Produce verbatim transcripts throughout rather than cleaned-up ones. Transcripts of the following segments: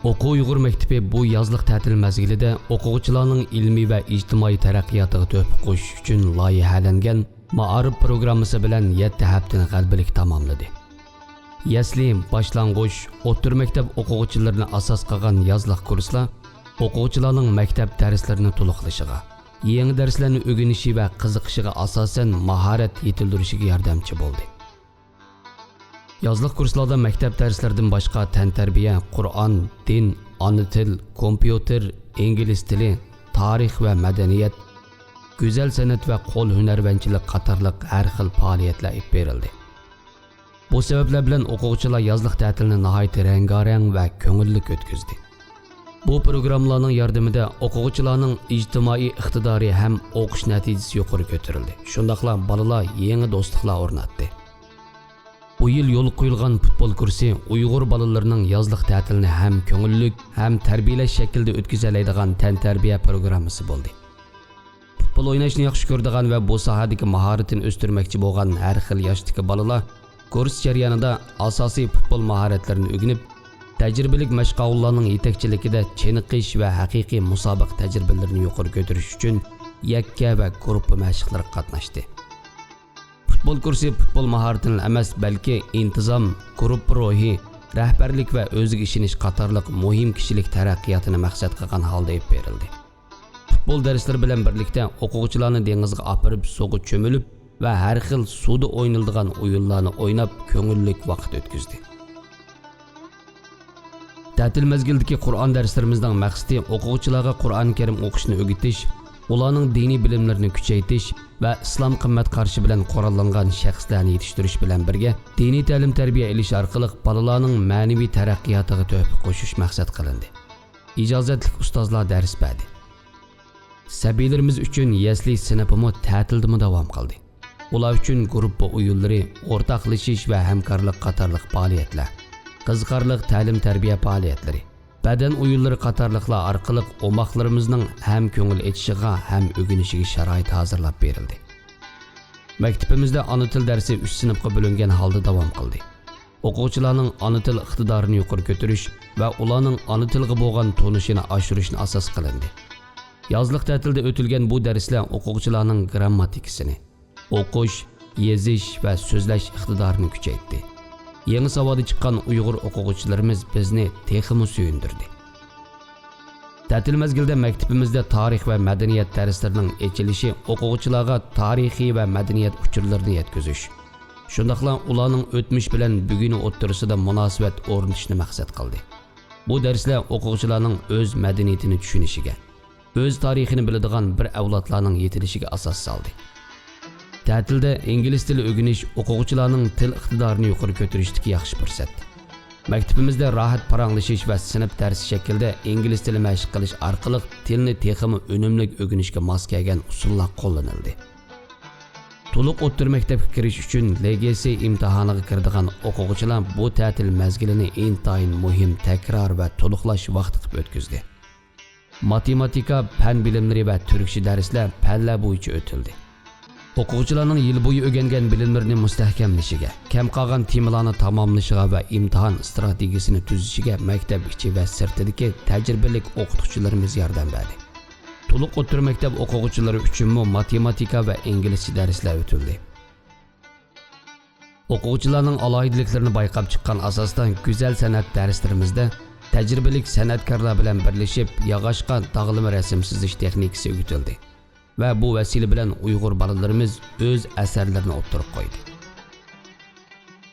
ئوقۇ ئۇيغۇر مەكتىپى بۇ يازلىق تەتىل مەزگىلىدە ئوقۇغۇچىلارنىڭ ئىلمىي ۋە ئىجتىمائىي تەرەققىياتىغا تۆھپە قوشۇش ئۈچۈن لايىھەلەنگەن مائارىپ پروگراممىسى بىلەن يەتتە ھەپتىنى غەلىبىلىك تاماملىدى. يەسلى، باشلانغۇچ، ئوتتۇرا مەكتەپ ئوقۇغۇچىلىرىنى ئاساس قىلغان يازلىق كۇرسلار ئوقۇغۇچىلارنىڭ مەكتەپ دەرسلىرىنى تولۇقلىشىغا، يېڭى دەرسلەرنى ئۆگىنىشى ۋە قىزىقىشىغا ئاساسەن ماھارەت يېتىلدۈرۈشىگە ياردەمچى بولدى. يازلىق كۇرسلاردا مەكتەپ دەرسلىرىدىن باشقا تەنتەربىيە، قۇرئان، دىن، ئانا تىل، كومپيۇتېر، ئىنگلىز تىلى، تارىخ ۋە مەدەنىيەت، گۈزەل سەنئەت ۋە قول ھۈنەرۋەنچىلىك قاتارلىق ھەر خىل پائالىيەتلەر ئېلىپ بېرىلدى. بۇ سەۋەبلەر بىلەن ئوقۇغۇچىلار يازلىق تەتىلنى ناھايىتى رەڭگارەڭ ۋە كۆڭۈللۈك ئۆتكۈزدى. بۇ پروگراممىلارنىڭ ياردىمىدە ئوقۇغۇچىلارنىڭ ئىجتىمائىي ئىقتىدارى ھەم ئوقۇش نەتىجىسى يۇقىرى كۆتۈرۈلدى. شۇنداقلا بالىلار يېڭى دوستلۇقلار ئورناتتى. بۇ يىل يولغا قويۇلغان پۇتبول كۇرسى ئۇيغۇر بالىلىرىنىڭ يازلىق تەتىلىنى ھەم كۆڭۈللۈك، ھەم تەربىيەلەش شەكلىدە ئۆتكۈزەلەيدىغان تەنتەربىيە پروگراممىسى بولدى. پۇتبول ئويناشنى ياخشى كۆرىدىغان ۋە بۇ ساھەدىكى ماھارىتىنى ئۆستۈرمەكچى بولغان ھەر خىل ياشتىكى بالىلار كۇرس جەريانىدا ئاساسىي پۇتبول ماھارەتلىرىنى ئۆگىنىپ، تەجرىبىلىك مەشقاۋۇللارنىڭ يېتەكچىلىكىدە چېنىقىش ۋە ھەقىقىي مۇسابىقە تەجرىبىلىرىنى يۇقىرى كۆتۈرۈش ئۈچۈن يەككە ۋە گۇرۇپپا مەشىقلىرىگە قاتناشتى. پۇتبول كۇرسى پۇتبول ماھارىتىنىلا ئەمەس، بەلكى ئىنتىزام، گۇرۇپپا روھى، رەھبەرلىك ۋە ئۆزىگە ئىشىنىش قاتارلىق مۇھىم كىشىلىك تەرەققىياتىنى مەقسەت قىلغان ھالدا ئېلىپ بېرىلدى. پۇتبول دەرسلىرى بىلەن بىرلىكتە ئوقۇغۇچىلارنى دېڭىزغا ئاپىرىپ، سۇغا چۆمۈلۈپ ۋە ھەر خىل سۇدا ئوينىلىدىغان ئويۇنلارنى ئويناپ، كۆڭۈللۈك ۋاقىت ئۆتكۈزدى. تەتىل مەزگىلىدىكى قۇرئان دەرسلىرىمىزنىڭ مەقسىتى ئوقۇغۇچىلارغا قۇرئان كەرىم ئوقۇشنى ئۆگىتىش، ئۇلارنىڭ دىنىي بىلىملىرىنى كۈچەيتىش ۋە ئىسلام قىممەت قارىشى بىلەن قوراللانغان شەخسلەرنى يېتىشتۈرۈش بىلەن بىرگە، دىنىي تەلىم-تەربىيە ئېلىش ئارقىلىق بالىلارنىڭ مەنىۋى تەرەققىياتىغا تۆھپە قوشۇش مەقسەت قىلىندى. ئىجازەتلىك ئۇستازلار دەرس بەردى. سەبىيلىرىمىز ئۈچۈن يەسلى سىنىپىمۇ تەتىلدىمۇ داۋام قىلدى. ئۇلار ئۈچۈن گۇرۇپپا ئويۇنلىرى، ئورتاقلىشىش ۋە ھەمكارلىق قاتارلىق پائالىيەتلەر، قىزىقارلىق تەلىم-تەربىيە پائالىيەتلىرى، بەدەن ئويۇنلىرى قاتارلىقلار ئارقىلىق ئوماقلىرىمىزنىڭ ھەم كۆڭۈل ئېچىشىغا، ھەم ئۆگىنىشىگە شارائىت ھازىرلاپ بېرىلدى. مەكتىپىمىزدە ئانا تىل دەرسى ئۈچ سىنىپقا بۆلۈنگەن ھالدا داۋام قىلدى. ئوقۇغۇچىلارنىڭ ئانا تىل ئىقتىدارىنى يۇقىرى كۆتۈرۈش ۋە ئۇلارنىڭ ئانا تىلغا بولغان تونۇشىنى ئاشۇرۇشنى ئاساس قىلىندى. يازلىق تەتىلدە ئۆتۈلگەن بۇ دەرسلەر ئوقۇغۇچىلارنىڭ گىرامماتىكىسىنى، ئوقۇش، يېزىش ۋە سۆزلەش ئىقتىدارىنى كۈچەيتتى. يېڭى ساۋادى چىققان ئۇيغۇر ئوقۇغۇچىلىرىمىز بىزنى تېخىمۇ سۆيۈندۈردى. تەتىل مەزگىلىدە مەكتىپىمىزدە تارىخ ۋە مەدەنىيەت دەرسلىرىنىڭ ئېچىلىشى ئوقۇغۇچىلارغا تارىخىي ۋە مەدەنىيەت ئۇچۇرلىرىنى يەتكۈزۈش، شۇنداقلا ئۇلارنىڭ ئۆتمۈش بىلەن بۈگۈنى ئوتتۇرىسىدا مۇناسىۋەت ئورنىتىشنى مەقسەت قىلدى. بۇ دەرسلەر ئوقۇغۇچىلارنىڭ ئۆز مەدەنىيىتىنى چۈشىنىشىگە، ئۆز تارىخىنى بىلىدىغان بىر ئەۋلادلارنىڭ يېتىلىشىگە ئاساس سالدى. تەتىلدە ئىنگلىز تىلى ئۆگىنىش ئوقۇغۇچىلارنىڭ تىل ئىقتىدارىنى يۇقىرى كۆتۈرۈشتىكى ياخشى پۇرسەت. مەكتىپىمىزدە راھەت پاراڭلىشىش ۋە سىنىپ دەرسى شەكلىدە ئىنگلىز تىلى مەشىق قىلىش ئارقىلىق تىلنى تېخىمۇ ئۈنۈملۈك ئۆگىنىشكە ماس كەلگەن ئۇسۇللار قوللىنىلدى. تولۇق ئوتتۇرا مەكتەپكە كىرىش ئۈچۈن لېگسىي ئىمتىھانىغا كىرىدىغان ئوقۇغۇچىلار بۇ تەتىل مەزگىلىنى ئىنتايىن مۇھىم تەكرار ۋە تولۇقلاش ۋاقتى قىلىپ ئۆتكۈزدى. ماتېماتىكا، پەن بىلىملىرى ۋە تۈركچە دەرسلەر پەنلەر بويىچە ئۆتۈلدى. ئوقۇغۇچىلارنىڭ يىل بويى ئۆگەنگەن بىلىملىرىنى مۇستەھكەملىشىگە، كەم قالغان تېمىلارنى تاماملىشىغا ۋە ئىمتىھان ئىستراتېگىيىسىنى تۈزۈشىگە مەكتەپ ئىچى ۋە سىرتىدىكى تەجرىبىلىك ئوقۇتقۇچىلىرىمىز ياردەم بەردى. تولۇق ئوتتۇرا مەكتەپ ئوقۇغۇچىلىرى ئۈچۈنمۇ ماتېماتىكا ۋە ئىنگلىزچە دەرسلەر ئۆتۈلدى. ئوقۇغۇچىلارنىڭ ئالاھىدىلىكلىرىنى بايقاپ چىققان ئاساستا گۈزەل سەنئەت دەرسلىرىمىزدە تەجرىبىلىك سەنئەتكارلار بىلەن بىرلىشىپ ياغاچقا داغلىما رەسىم سىزىش تېخنىكىسى ئۆگىتىلدى ۋە بۇ ۋەسىلە بىلەن ئۇيغۇر بالىلىرىمىز ئۆز ئەسەرلىرىنى ئوتتۇرىغا قويدى.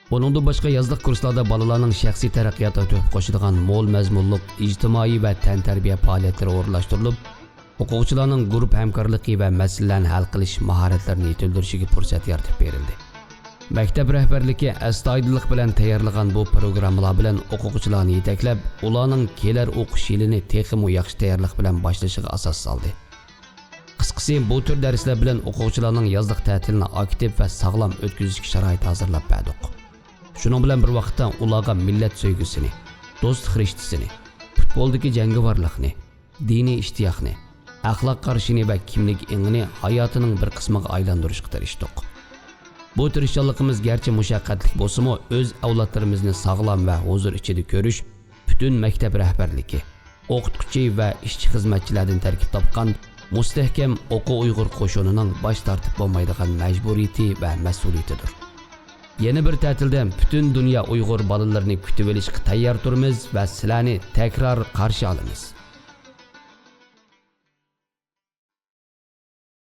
بۇنىڭدىن باشقا يازلىق كۇرسلاردا بالىلارنىڭ شەخسىي تەرەققىياتىغا تۆھپە قوشىدىغان مول مەزمۇنلۇق ئىجتىمائىي ۋە تەنتەربىيە پائالىيەتلىرى ئورۇنلاشتۇرۇلۇپ، ئوقۇغۇچىلارنىڭ گۇرۇپپا ھەمكارلىقى ۋە مەسىلىلەرنى ھەل قىلىش ماھارەتلىرىنى يېتىلدۈرۈشىگە پۇرسەت يارىتىپ بېرىلدى. مەكتەپ رەھبەرلىكى ئەستايىدىللىق بىلەن تەييارلىغان بۇ پروگراممىلار بىلەن ئوقۇغۇچىلارنى يېتەكلەپ، ئۇلارنىڭ كېلەر ئوقۇش يىلىنى تېخىمۇ ياخشى تەييارلىق بىلەن باشلىشىغا ئاساس سالدى. قىسقىسى، بۇ تۈر دەرسلەر بىلەن ئوقۇغۇچىلارنىڭ يازلىق تەتىلىنى ئاكتىپ ۋە ساغلام ئۆتكۈزۈشكە شارائىت ھازىرلاپ بەردۇق. شۇنىڭ بىلەن بىر ۋاقىتتا ئۇلارغا مىللەت سۆيگۈسىنى، دوستلۇق رىشتىسىنى، پۇتبولدىكى جەڭگىۋارلىقنى، دىنىي ئىشتىياقنى، ئەخلاق قارىشىنى ۋە كىملىك ئېڭىنى ھاياتىنىڭ بىر قىسمىغا ئايلاندۇرۇشقا تىرىشتۇق. بۇ تىرىشچانلىقىمىز گەرچە مۇشەققەتلىك بولسىمۇ، ئۆز ئەۋلادلىرىمىزنى ساغلام ۋە ھۇزۇر ئىچىدە كۆرۈش، پۈتۈن مەكتەپ رەھبەرلىكى، ئوقۇتقۇچى ۋە ئىشچى خىزمەتچىلەردىن تەركىب تاپقان مۇستەھكەم ئوقۇ ئۇيغۇر قوشۇنىنىڭ باش تارتىپ بولمايدىغان مەجبۇرىيىتى ۋە مەسئۇلىيىتىدۇر. يەنە بىر تەتىلدە پۈتۈن دۇنيا ئۇيغۇر بالىلىرىنى كۈتۈۋېلىشقا تەييار تۇرىمىز ۋە سىلەرنى تەكرار قارشى ئالىمىز.